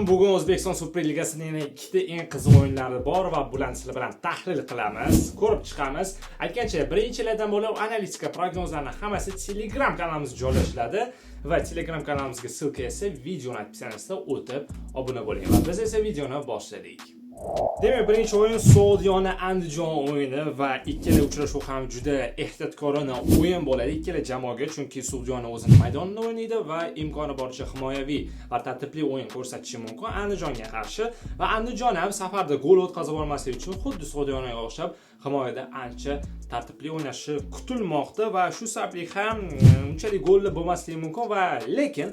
Alaykum. Bugun O'zbekiston Superligasining yana ikkita eng qiziq o'yinlari bor va bularni sizlar bilan tahlil qilamiz, ko'rib chiqamiz. Aytgancha, birinchilardan bo'lib analitika, prognozlarni hammasi Telegram kanalimizga joylashiladi va Telegram kanalimizga ссылка esa videoni описание sida, o'tib obuna bo'ling va biz esa videoni boshladik. Demak, birinchi o'yin So'g'diyona Andijon o'yini va ikkala uchrashuv ham juda ehtiyotkorona o'yin bo'ladi ikkala jamoaga, chunki So'g'diyona o'zini maydonida o'ynaydi va imkoni boricha himoyaviy va tartibli o'yin ko'rsatishi mumkin Andijonga qarshi. Va Andijon ham safarda gol o'tkazib olmaslik uchun xuddi So'g'diyonaga o'xshab himoyada ancha tartibli o'ynashi kutilmoqda va shu sababli ham unchalik golli bo'lmasligi mumkin va lekin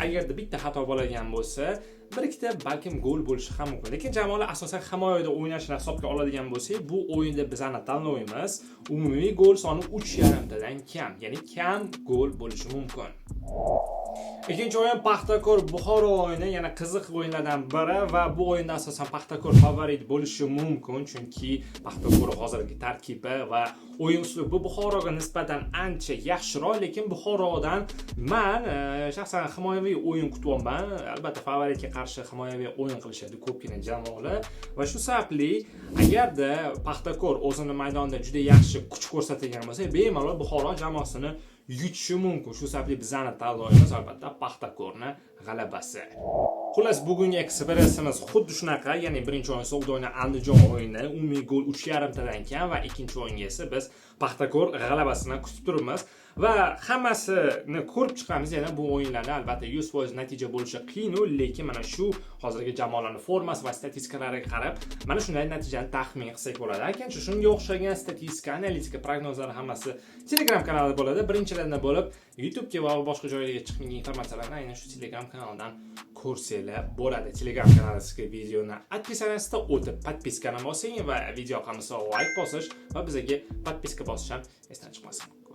agarda bitta xato bo'ladigan bo'lsa, bir ikkita balkim gol bo'lishi ham mumkin. Lekin jamoalar asosan himoyada o'ynashini hisobga oladigan bo'lsak, bu o'yinda bizani tanlovimiz umumiy gol soni 3,5 tadan kam, ya'ni kam gol bo'lishi mumkin. Ikkinchi o'yin Paxtakor Buxoro o'yini, yana qiziq o'yinlardan biri va bu o'yinda asosan Paxtakor favorit bo'lishi mumkin, chunki Paxtakor hozirgi tarkibi va o'yin uslubi Buxoroga nisbatan ancha yaxshiroq, lekin Buxorodan man shaxsan himoyaviy o'yin kutyapman. Albatta, favoritga qarshi himoyaviy o'yin qilishadi ko'pgina jamoalar va shu sababli agarda Paxtakor o'zini maydonida juda yaxshi kuch ko'rsatadigan bo'lsa, bemalol Buxoro jamoasini yutishi mumkin. Shu sababli bizani tanlovimiz, albatta, Paxtakorni g'alabasi. Xullas, bugungi ekspressimiz xuddi shunaqa, ya'ni birinchi o'yin So'g'diyona Andijon o'yini umumiy gol 3,5 tadan kam va ikkinchi o'yinga esa biz Paxtakor g'alabasini kutib turibmiz va hammasini ko'rib chiqamiz. Yana bu o'yinlarda albatta 100% natija bo'lishi qiyin, lekin mana shu hozirgi jamoalarning formasi va statistikalariga qarab mana shunday natijani taxmin qilsak bo'ladi. Aytgancha, shunga o'xshagan statistika, analitika, prognozlar hammasi Telegram kanalida bo'ladi. Birinchilardan bo'lib YouTubega va boshqa joylarga chiqmagan informatsiyalarni aynan shu Telegram kanalidan ko'rsanglar bo'ladi. Telegram kanaliga videoni описание sida o'tib подписка ni bosing va video yoqsa layk bosish va bizga подписка bosish ham esdan chiqmasin.